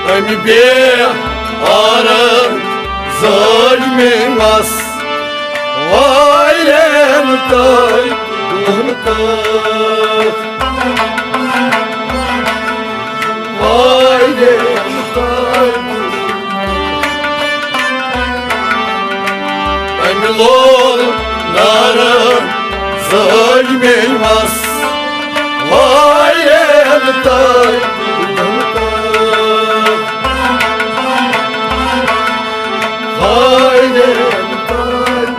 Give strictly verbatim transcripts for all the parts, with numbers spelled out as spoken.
أمۍ بے آرام زٲج مےٚ وَس، واریاہَن تام دۄہَن تام، واریاہَن تام۔ أمۍ لول نارٕ زٲج مےٚ وَس، واریاہَن تام، واریاہَن تام۔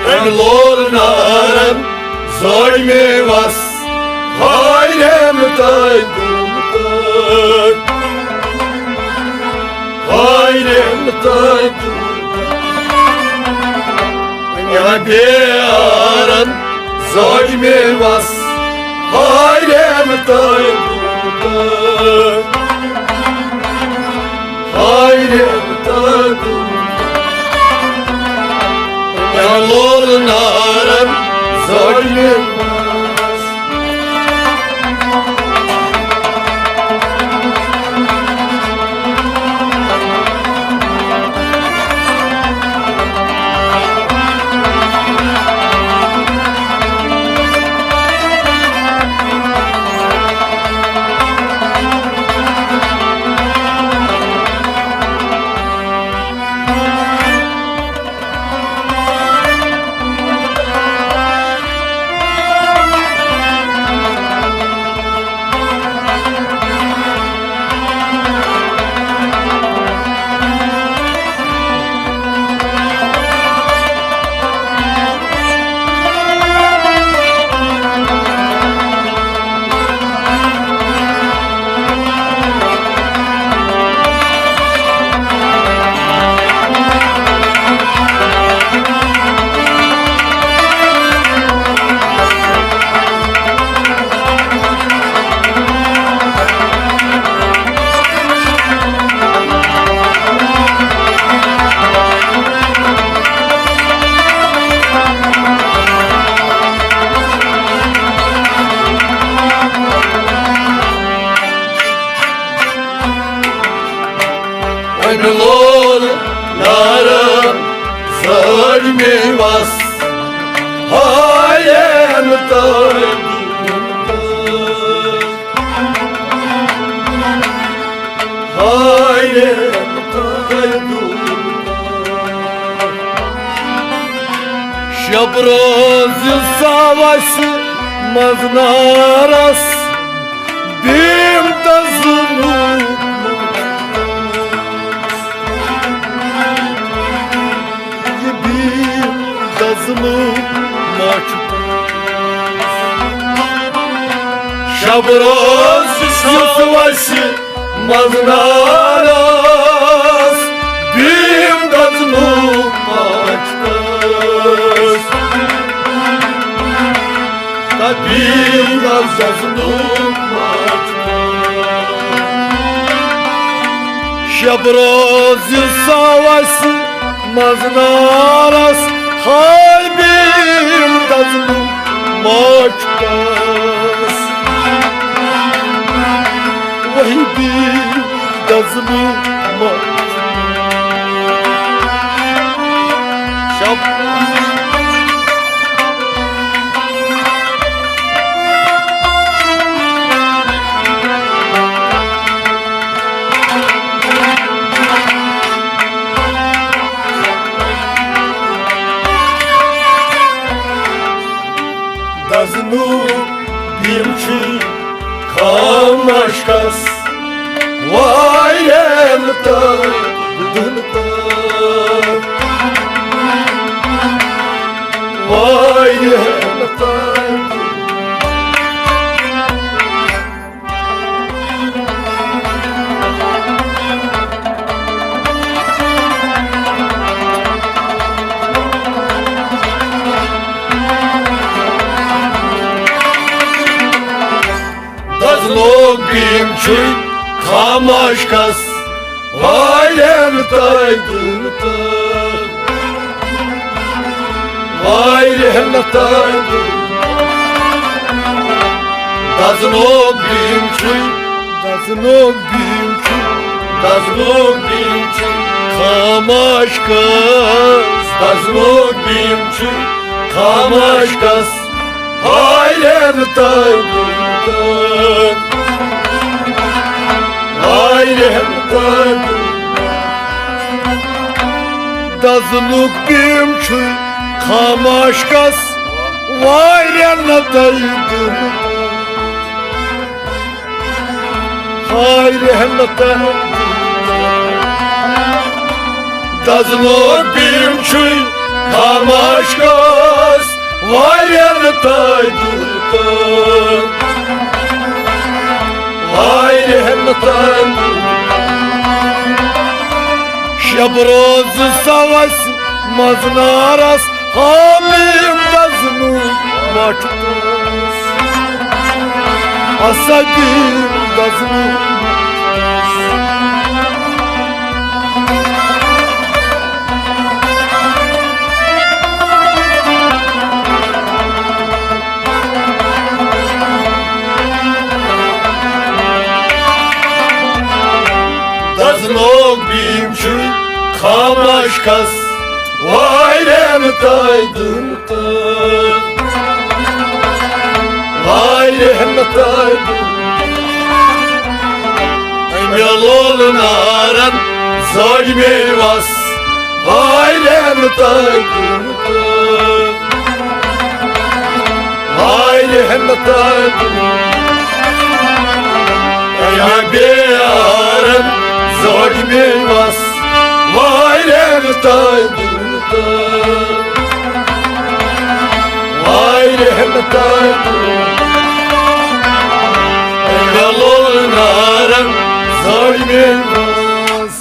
أمۍ لول نارَن زٲج مےٚ وَس، واریاہَن تام، واریاہَن تام۔ أمۍ بے آرام زٲج مےٚ وَس، واریاہَن تام، واریاہَن تام۔ أمۍ لول نارَن زٲج مےٚ وَس۔ أمۍ لول نارٕ زٲج مےٚ وَس، ہاے اَمہِ تام، ہاے اَمہِ تام۔ شب روز ساوس منٛز نارس بیم دزنُک۔ یہِ بیم دزنُک ما چھُ؟ شب روز ساوس منٛز نارس بیم دزنُک ما چھُ؟ تہٕ بیم دزنُک ما چھُ؟ شب روز ساوس منٛز نارس ہاے بیم دزنُک ما چھُ؟ وہی بیم دزنُک ما چھُ؟ شب دزنُک بیم چھُ خاموش کس واریاہن تام، دُن تام، واریاہن تام۔ دزنُک بیم چھُے خاموش کس واریاہن تٲدُن تہٕ واریاہن تٲدُن۔ دزنوک بیم چھُے، دزنوک بیم چھُے، دزنوک بیم چھُے خاموش کس، دزنوک بیم چھُے خاموش کس۔ ہاے رٮ۪ن تہٕ دُنۍ تہٕ، ہاے رٮ۪ن تہٕ دُنۍ۔ دزنُک بیم چھُ خاموش کس، واے رٮ۪ن تہٕ دُنۍ۔ ہاے رٮ۪ن تہٕ دزنوک بیم چھُے خاموش کس، واے رٮ۪ن تہٕ دُنۍ۔ ہاے رٮ۪ن تہٕ دُنۍ۔ شب روز سوس منٛز نارس، ہاں بیم دزنُک مٹھ تس۔ ہسا بیم دزنُک مٹھ تس۔ دزنوک بیم چھُ خاموش کس، واے رٮ۪ن تہٕ دُنۍ۔ تہٕ واے رٮ۪ن تہٕ دُنۍ۔ أمۍ لول نارن زٲج مےٚ وس، واے رٮ۪ن تہٕ دُنۍ۔ تہٕ واے رٮ۪ن تہٕ دُنۍ۔ أمۍ بیارن زٲج مےٚ وس، واے رٮ۪ن تہٕ دُنۍ۔ تہٕ واے رٮ۪ن تہٕ دُنۍ۔ أمۍ لول نارن زٲج مےٚ وس۔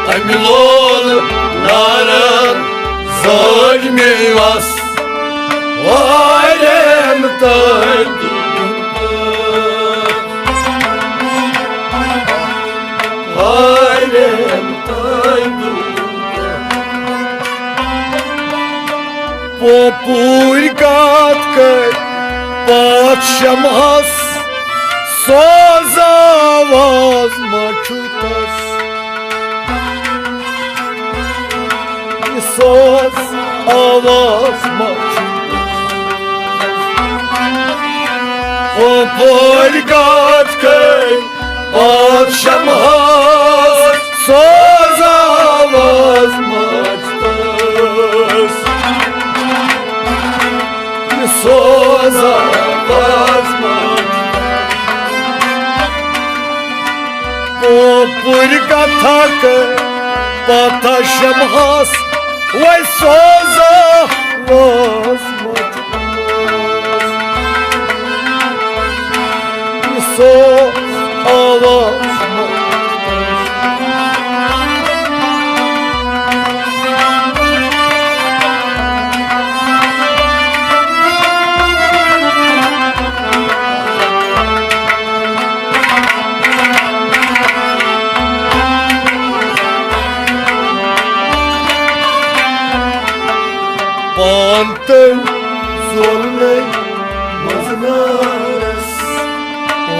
أمۍ لول نارن زٲج مےٚ وس، واے رٮ۪ن تہٕ دُنۍ۔ واے رٮ۪ن تہٕ دُنۍ۔ پوپوٗرۍ کتھ کٔرۍ پتھ شمہس، سوز آواز ما چھُ تس؟ یہِ سوز آواز ما چھُ تس؟ پوپوٗرۍ کتھ کٔرۍ پتھ شمہس، سوز آواز ما چھُ تس؟ یہِ سوز آواز ما چھُ تس؟ پوپوٗرۍ کتھ کٔرۍ پتھ شمہس، وے سوز آواز ما چھُ تس؟ سوز آواز ما چھُ تس؟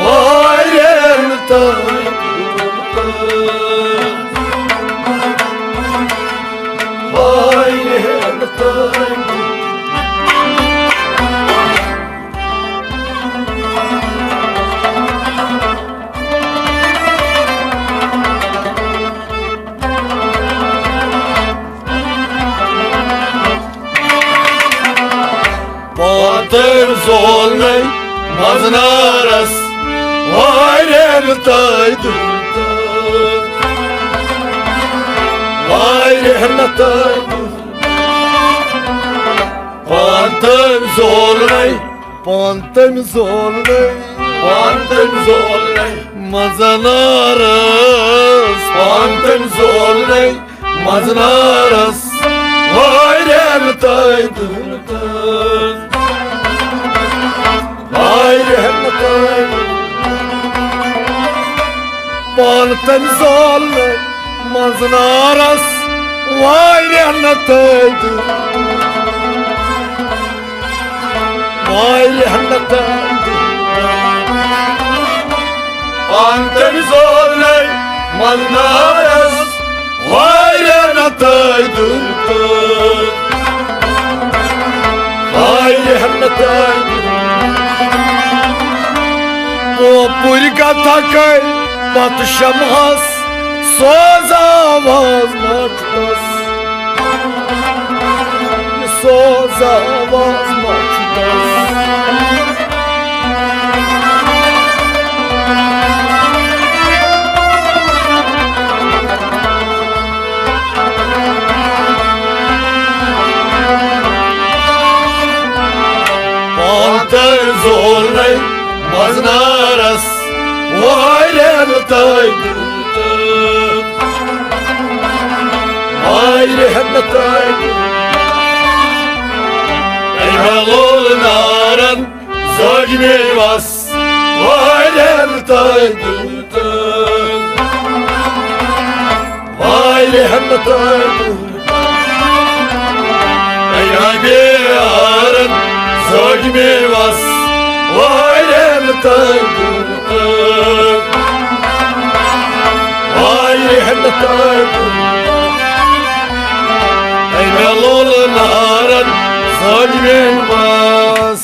واریاہن تام، واریاہن تام۔ پانتر زولنے مزنارس، واریاہن تام دیُت، واریاہن تام دیُت۔ پانتر زولنے، پانتر زولنے، پانتر زولنے مزنارس، پانتر زولنے مزنارس، واریاہن تام دیُت، واریاہن تام۔ پانتر زولنے مزنارس، واریاہن تام دیُت، واریاہن تام دیُت۔ پانتر زولنے مزنارس، واریاہن تام دیُت، واریاہن تام دیُت۔ پوپُر کتھا کٔر پتہٕ شمہس، سوز آواز مٹھس، سوز آواز مٹھس۔ پانتر زولنے مزنارس، واریاہن تام دیُت، واریاہن تام دیُت۔ أمۍ لول نارن زٲج مےٚ وس، واریاہن تام دیُت، واریاہن تام دیُت۔ أمۍ بیارن زٲج مےٚ وس، واریاہن تام دیُت، واریاہن تام دیُت۔ أمۍ لول نارن زٲج مےٚ وس۔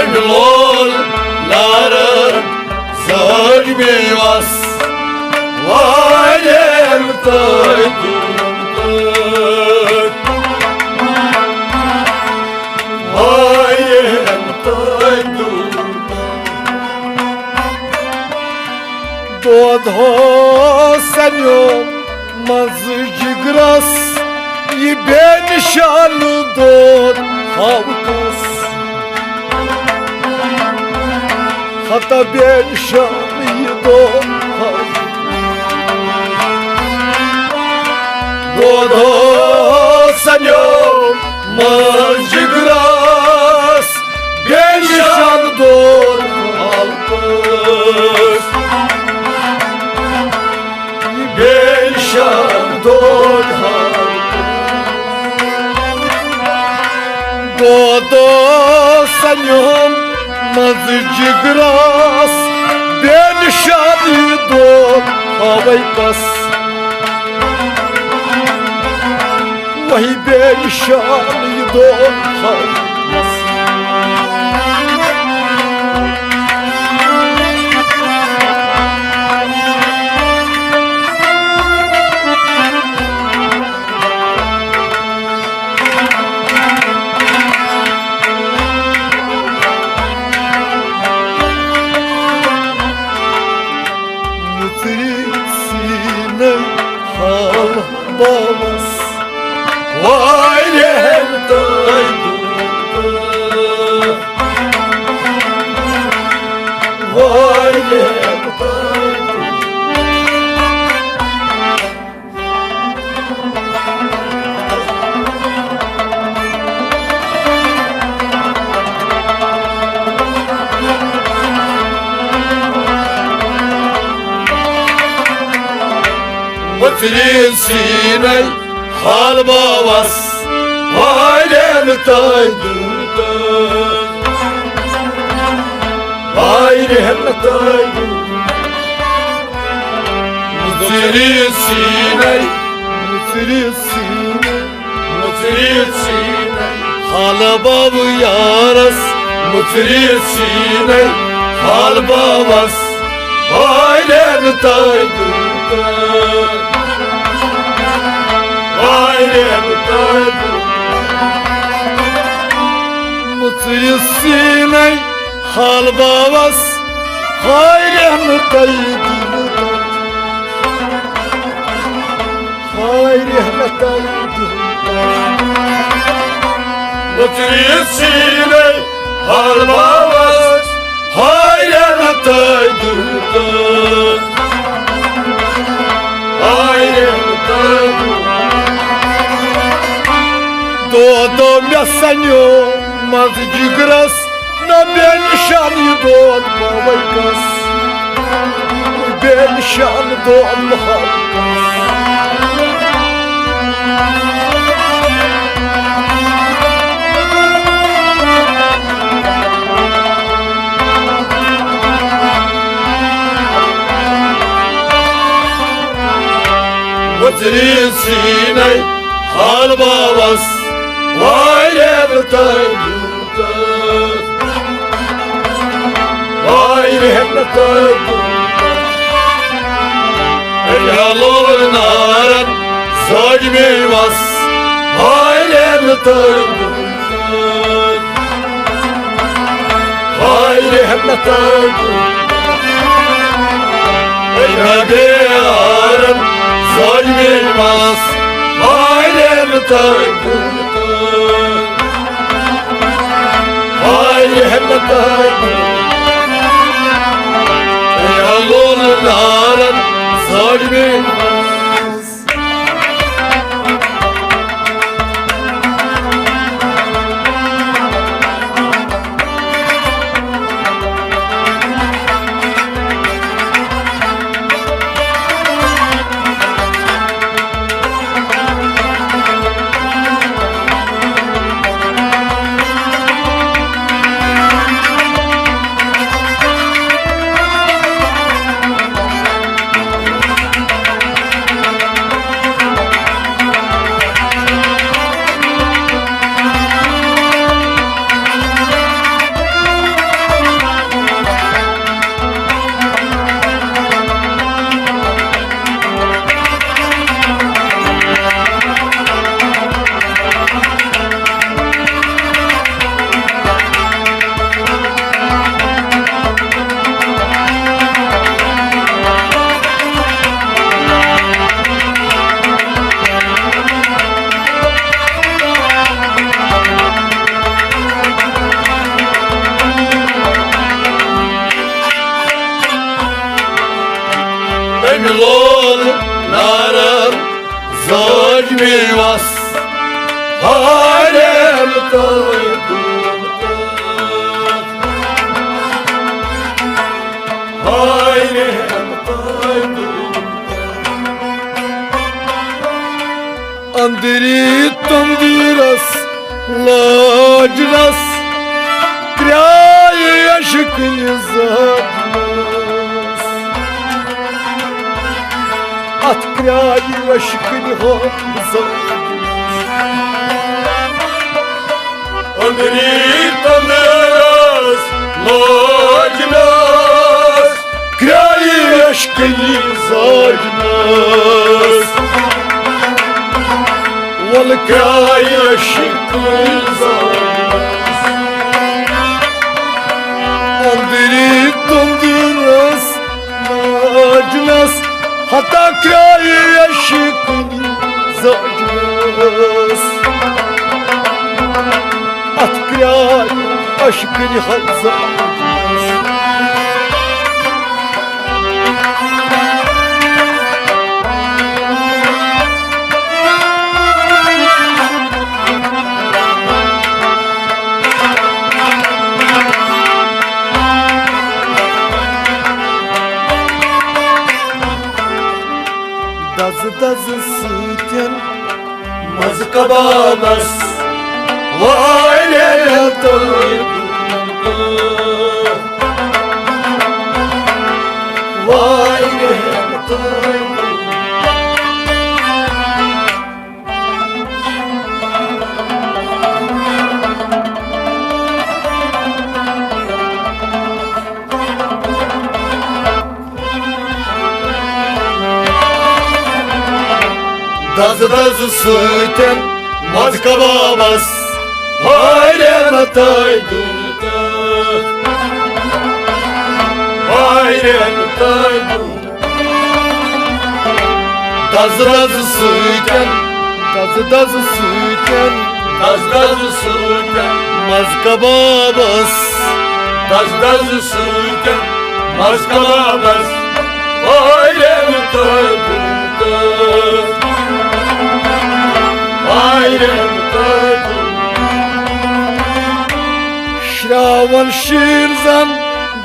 أمۍ لول نارن زٲج مےٚ وس، واریاہن تام دیُت، واریاہن تام دیُت۔ دود ہو سنیو منٛز جگرس، یہِ بے نشان دود ہاوکس۔ ہتا بے نشان یہِ دۄہ۔ دۄد سنیو منٛز جگرس، بے نشان دۄد حالپس۔ بے نشان دۄد حالپس۔ دۄد سنیو منٛز جگرس، بے نشان یہِ دۄد ہاوے کس۔ وہی بے نشان یہِ دۄد ہاوے کس۔ مُژرِ سیٖنَے حال باوَس، واریاہَن تانۍ دوٗر۔ واریاہَن تانۍ دوٗر۔ مُژرِ سیٖنَے حال باوَس، واریاہَن تانۍ دوٗر۔ واریاہَن تانۍ دوٗر۔ مُژرِ سیٖنَے، مُژرِ سیٖنَے، مُژرِ سیٖنَے۔ حال باو یارَس، مُژرِ سیٖنَے۔ حال باوَس، واریاہَن تانۍ دوٗر۔ واریاہَن تانۍ دوٗر۔ مُژرِ سیٖنَے۔ حال باوَس، ہاے رحمتَے دِل تَتھ۔ ہاے رحمتَے دِل تَتھ۔ مُژرِ سیٖنَے۔ حال باوَس، ہاے رحمتَے دِل تَتھ۔ ہاے رحمتَے دِل تَتھ۔ دۄہ دۄہ مےٚ سَنیو منٛز جِگرَس، نہ بے نشان یہِ دود بابَے کَس، بے نشان دود بابَے کَس۔ مُژرِ سیٖنَے حال باوَس، واریاہ تَتھ۔ واریاہ تَتھ۔ أمۍ ہلول نارَن زٲج مےٚ وَس، واریاہ تَتھ۔ واریاہ تَتھ۔ أمۍ ہلول نارَن زٲج مےٚ وَس، واریاہ تَتھ۔ ہاے رحمت آدم، یا لول نارن ساڑوے۔ لول نارن زٲج مےٚ وس، ہارٮ۪ن تہٕ ہارٮ۪ن تہٕ أنٛدری تٔنٛدرس لٲجنس، کرٛایہِ عشقٕنۍ زٲجنس۔ اتھ کرٛایہِ عشقٕنۍ ہٲو زٲجنس۔ أنٛدری تٔنٛدرس لٲجنس، کرٛایہِ عشقٕنۍ زٲجنس۔ ولہٕ کرٛایہِ عشقٕنۍ زٲجنس۔ أنٛدری تٔنٛدرس لٲجنس، ہتا کرٛایہِ عشقٕنۍ زٲجنس۔ اتھ کرٛایہِ عشقٕنۍ ہٲو زٲجنس۔ دزٕ دزٕ سۭتٮ۪ن مزٕ کبابس واریاہ تہٕ واریاہ تہٕ دزٕ دزٕ سۭتٮ۪ن مزٕ کبابس ہارٮ۪ن تہٕ ہارٮ۪ن تہٕ دزٕ دزٕ سۭتٮ۪ن، دزٕ دزٕ سۭتٮ۪ن، دزٕ دزٕ سۭتٮ۪ن، مزٕ کبابس، دزٕ دزٕ سۭتٮ۪ن، مزٕ کبابس، ہارٮ۪ن تہٕ ہارٮ۪ن تہٕ شراون شیٖن زن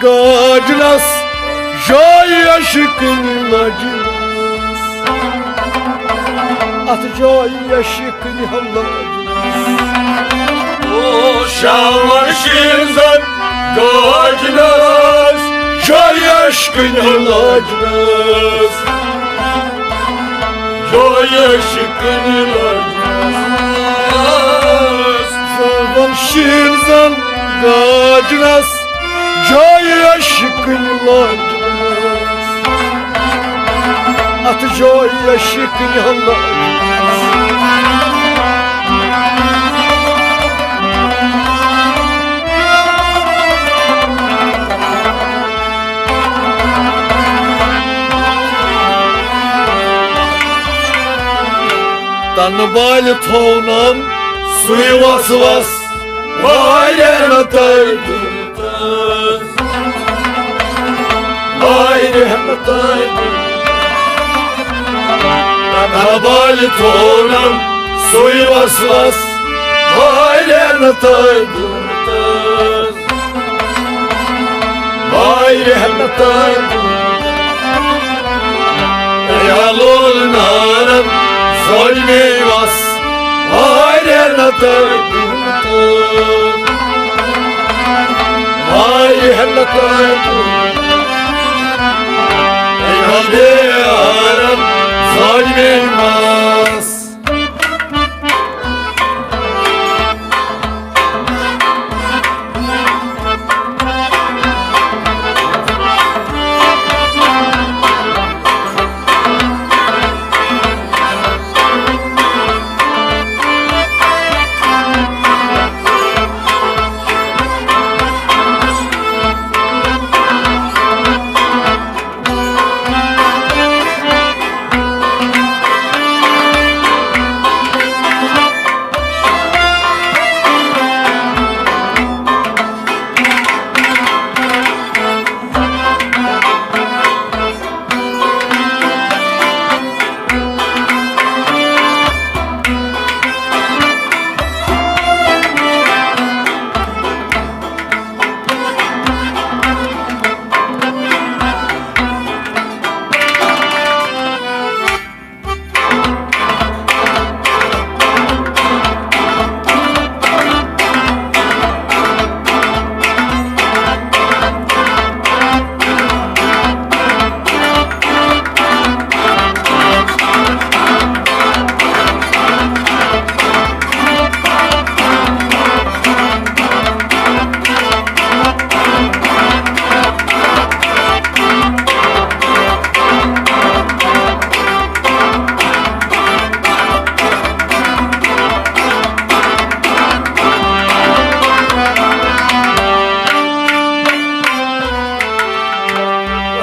گاجنس، جایہِ عشقٕنۍ لٲجنس۔ اتھ جایہِ عشقٕنۍ ہم لٲجنس۔ او شراون شیٖن زن گاجنس، جایہِ عشقٕنۍ ہم لٲجنس۔ جایہِ عشقٕنۍ لٲجنس۔ زن شیٖن زن گاجنس، جایہِ عشقٕنۍ لٲجنس۔ اتھ جایہِ عشقٕنۍ لٲجنس۔ تنہٕ بالہِ تھوونم سُے وس وس، واریاہن تہٕ واریاہن تہٕ تنہٕ بالہِ تھوونم سُے وس وس، واریاہن تہٕ واریاہن تہٕ یا لول نارن زٲج مےٚ وس، واریاہن تہٕ واریاہن تہٕ یا بیارن زٲج مےٚ وس۔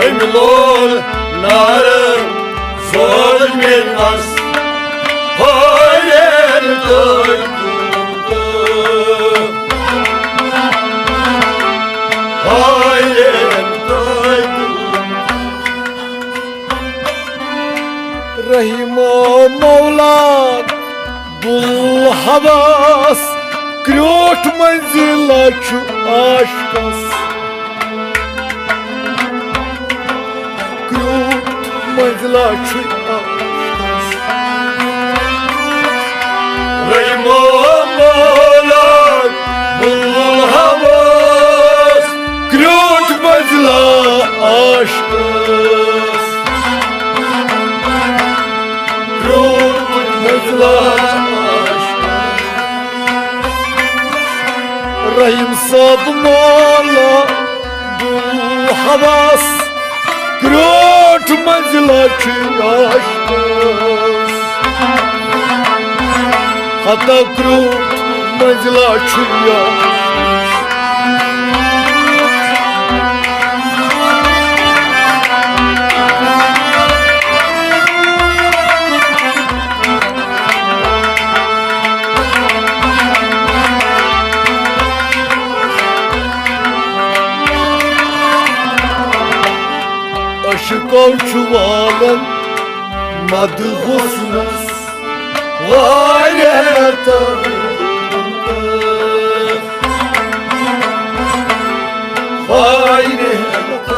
أمۍ لول نارٕ ظٲلمِس، ہٲرِن تہٕ ہٲرِن تہٕ رحیم مولا بُلحواس، کرٛوٹھ منزلہ چھُ عاشقس۔ کرٛوٹھ منزلہ چھُ عاشقس۔ رحیم مولا بُلحواس، کرٛوٹھ منزلہ عاشقس۔ کرٛوٹھ منزلہ عاشقس۔ رحیم صٲب مولا بُلحواس، کرٛوٹھ منزلہ چھُ عاشقس۔ ہتا کرٛوٹھ منزلہ چھُ عاشقس۔ عشقو چھُ والان مد حسنس واریاہ لطف، واریاہ لطف۔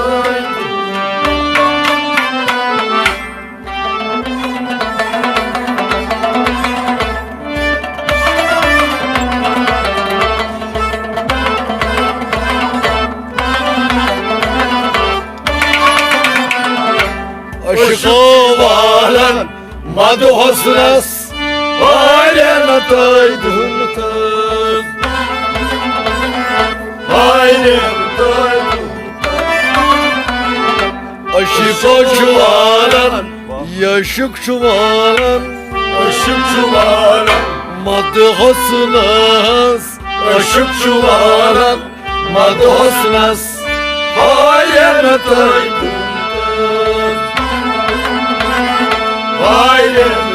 عشقو والن مد حسنس، واریاہ لطف، واریاہ لطف۔ عشقو چھُ والن، یہِ عشق چھُ والن، عشق چھُ والن مد حسنس، عشق چھُ والن مد حسنس، واریاہ لطف، واریاہ